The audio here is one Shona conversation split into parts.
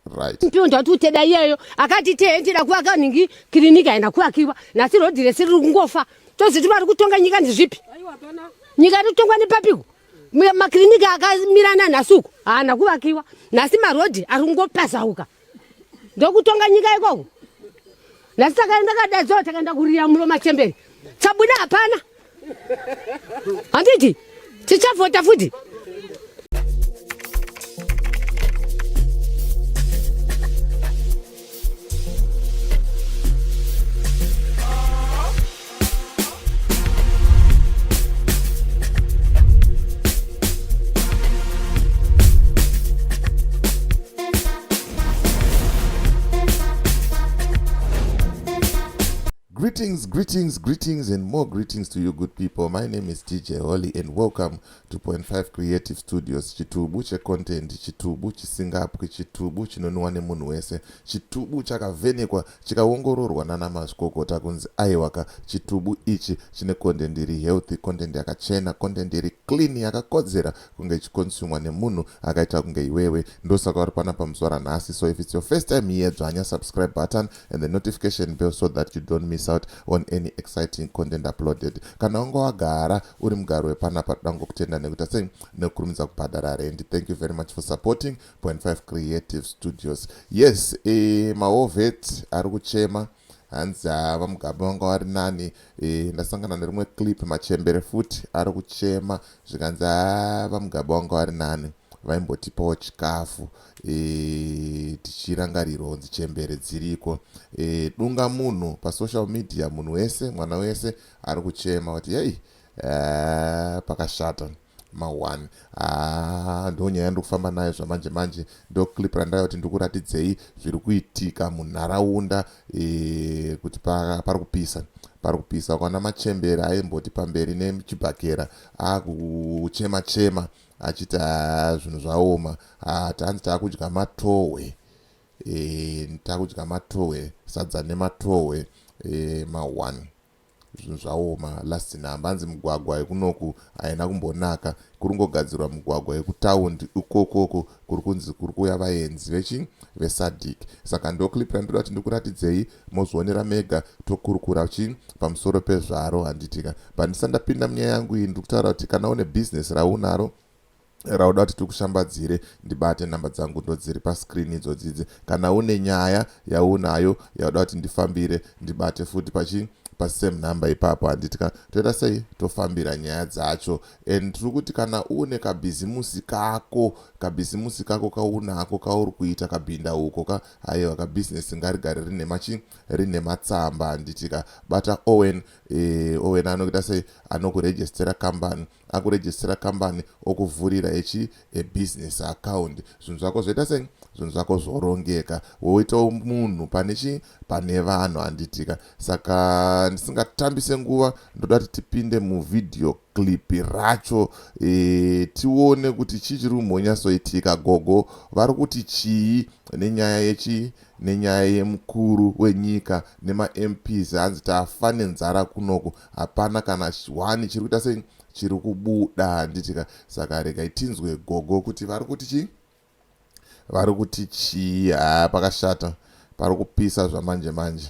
Right. Mpiwo ndati uteda iyeyo akati teendera kuvaka nhingi kiriniki haina kuvakiwa nhasi rodhi rese riri kungofa toziti vari kutonga nyika ndizvipi nyika iri kutongwa nepapiko makiriniki akamirana nhasi uku haana kuvakiwa nhasi marodhi ari kungopazauka ndokutonga nyika ikoko nhasi takaenda kadaidzwa takaenda kuriya mulo machembere chabuda hapana handiti tichavhota futi. Greetings, greetings, greetings, and more greetings to you, good people. My name is DJ Holly, and welcome to Point 5 Creative Studios. Chitubu checontent, chitubu chisingapwi, chitubu chinonwiwa nemunhu wese, chitubu chakavhenekwa chikaongororwa nana mazvikokota kunzi aiwaka, chitubu ichi chine content iri healthy, content yakachena, content iri clean, yakakodzera kunge ichikonsumwa nemunhu akaita kunge iwewe. Ndosaka uri panapa muzuva ranhasi. So if it's your first time here, dzvanya subscribe button and the notification bell so that you don't miss out on any exciting content uploaded. Kana wanga wagara uri mugari wepanapa, toda ngokutenda nekuita sei nekukurumidza kubhadhara rendi. Thank you very much for supporting Point 5 Creative Studios. Yes, maovet ari kuchema hanzi vaMugabe vanga vari nani. Ndasangana nerimwe clip, machembere futi ari kuchema zvikanzi vaMugabe vanga vari nani, vaimbotipawo chikafu tichirangarirwa kunzi chembere dziriko. Dunga munhu pasocial media, munhu wese, mwana wese ari kuchema kuti hei, pakashata ma1. Ndo nyaya yandiri kufamba nayo zvamanje manje. Ndo clip randaya kuti ndikuratidzei zviri kuitika munharaunda, kuti pari kupisa, pari kupisa. Ukaona machembere aimboti pamberi nechibhakera akuchema chema achiti zvinhu zvaoma, tanzi taakudya matohwe, takudya matohwe, sadza nematohwe, ma1. Zvinhu zvaoma. Last number, hanzi mugwagwa yekunoku haina kumbonaka, kuri ngogadzirwa mugwagwa yekutaundi ukokoko kuri kunzi kuri kuuya vaenzi vechi veSADC. Saka ndo clip randoda kuti ndikuratidzei, mozvionera mega, tokurukura chi pamusoro pezvaro, handitika? Pandisati ndapinda munyaya yangu iyi, ndiri kutaura kuti kana une bhizinesi raunaro rauda kuti tikushambadzire, ndibate. Namba dzangu ndo dziri pascreen idzodzidzi. Kana une nyaya yaunayo yauda kuti ndifambire, ndibate futi pachi pasame number ipapo, handitika? Toita sei, tofambira nyaya dzacho. And tiri kuti kana une kabhizimusi kako, kabhizimusi kako kaunako kauri kuita, kabhinda uko ka, aiwa, kabhizinesi ngarigare rine machi rine matsamba, handitika? Bata Owen. Owen anokuita sei? Anokurejistera kambani. Akurejistera kambani, okuvhurira echi ebusiness account. Zvinhu zvako zvoita sei? Zvinhu zvako zvorongeka, woitawo munhu pane chi pane vanhu, handitika? Saka ndisingatambise nguva, ndoda kuti tipinde muvideo clip racho, tione kuti chii chiri kumbonyatsoitika. Gogo vari kuti chii nenyaya yechi nenyaya yemukuru wenyika nemaMPs? Hanzi tafa nenzara kunoku, hapana kana one chiri kuita sei, chiri kubuda, handitika? Saka regai tinzwe gogo kuti vari kuti chii, vari kuti chii. Ha, pakashata, pari kupisa zvamanje manje.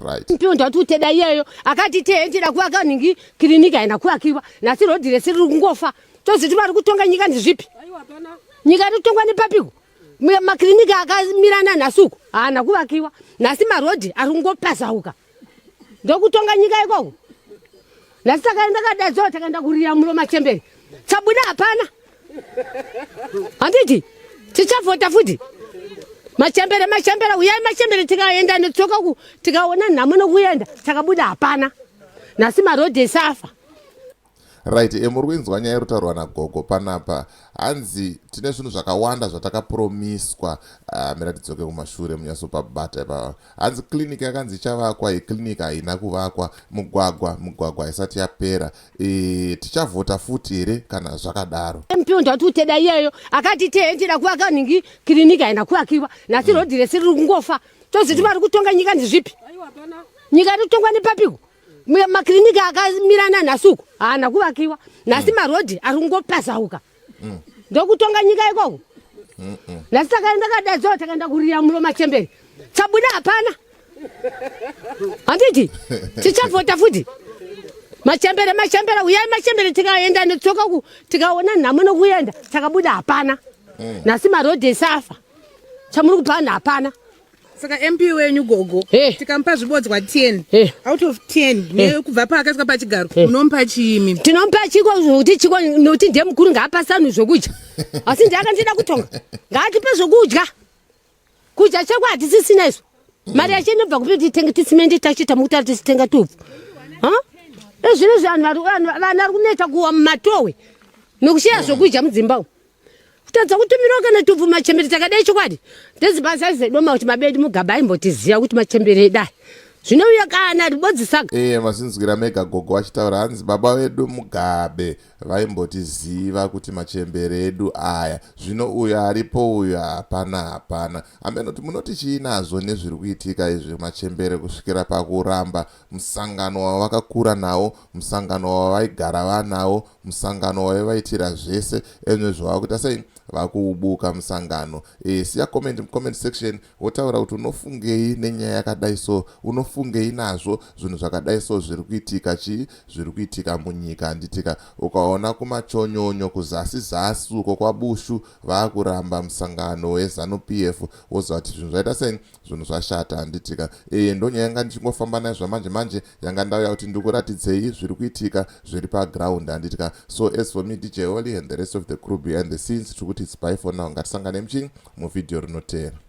Right. Mpiwo ndati uteda iyeyo akati teendera kuvaka nhingi kiriniki haina kuvakiwa nhasi rodhi rese riri kungofa toziti vari kutonga nyika ndizvipi nyika iri kutongwa nepapiko? Makiriniki akamirana nhasi uku haana kuvakiwa nhasi marodhi ari kungopazauka ndokutonga nyika ikoko. Nhasi takaenda kadaidzwa takaenda kuriya mulo machembere chabuda hapana, handiti? Tichavhota futi. Machembere, machembere, uyai machembere. Tikaenda netsoka ku tikaona nhamo nokuenda, takabuda hapana. Nhasi marodhi ese afa. Right, muri kuinzwa nyaya iri kutaurwa nagogo panapa. Hanzi tine zvinhu zvakawanda zvatakapromiswa. Mira tidzoke kumashure munyatsopabata ipapa. Hanzi clinic yakanzi ichavakwa, yeclinic haina kuvakwa. Mugwagwa, mugwagwa haisati yapera. Tichavhota futi here kana zvakadaro? Mpiwo ndati uteda iyeyo akati teendera kuvaka nhingi kiriniki haina kuvakiwa nhasi rodhi rese riri kungofa toziti vari kutonga nyika ndizvipi nyika iri kutongwa nepapiko? Makiriniki akamirana nhasi uku haana kuvakiwa nhasi. Marodhi ari kungopazauka. Ndokutonga nyika ikoko. Nhasi takaenda kadaidzwa, takaenda kurira mulo machembere, chabuda hapana. Handiti tichavhota futi? Machembere, machembere, uyai machembere. Tikaenda netsoka ku, tikaona nhamo nokuenda, takabuda hapana. Nhasi marodhi ese afa, chamuri kupa vanhu hapana. Saka MP wenyu, gogo, tikamupa zvibodzwa 10 out of 10 nekubva paakaiswa pachigaro, munomupa chiimi? Tinomupa chiko? Kuti chiko? Nokuti ndiye mukuru, ngaapasani zvokudya. Asi ndiye akandida kutonga, ngaatipe zvokudya. Kudya cheko hatisisina izvo. Mari yacho inobva kupi? Titenge tisimendi tachiita mukutara, tisitenga tupfu. Ezvino zvanhu vana vari kuneta kuwa mumatowe nokushiya zvokudya mudzimba umu, kutadza kutumirawo kana tupfu machembere. Takadai chokwadi ndezibasa zedoma kuti mabedu Mugabe aimbotiziva kuti machembere edai zvinouya kana ribodzisaga. Iye mazinzwira mega gogo vachitaura, hanzi baba vedu Mugabe vaimbotiziva kuti machembere edu aya. Zvino uyo aripo uyo hapana, hapana. Amenoti munoti chii nazvo nezviri kuitika izvi? Machembere kusvikira pakuramba musangano wavakakura nawo, musangano wavaigara vanawo, musangano waivaitira zvese. Ezvo zvavakuita sei? Vakuubuka musangano. Siya comment mucomment section, wotaura kuti unofungei nenyaya yakadai. So unofungei nazvo zvinhu zvakadai? So zviri kuitika chii? Zviri kuitika munyika, handitika? Ukaona kumachonyonyo kuzasi zasi uko kwaBushu vaakuramba musangano weZANU PF, woziva kuti zvinhu zvaita sei, zvinhu zvashata, handitika? Ndonyaya yanga ndichingofamba nayo zvamanje manje, yanga ndauya kuti ndikuratidzei zviri kuitika, zviri paground, handitika? So as for me, DJ Holly, and the rest of the crew behind the scenes, tiri kuti it's bye for now. Ngatisangane muchii muvhidhiyo rinoteera.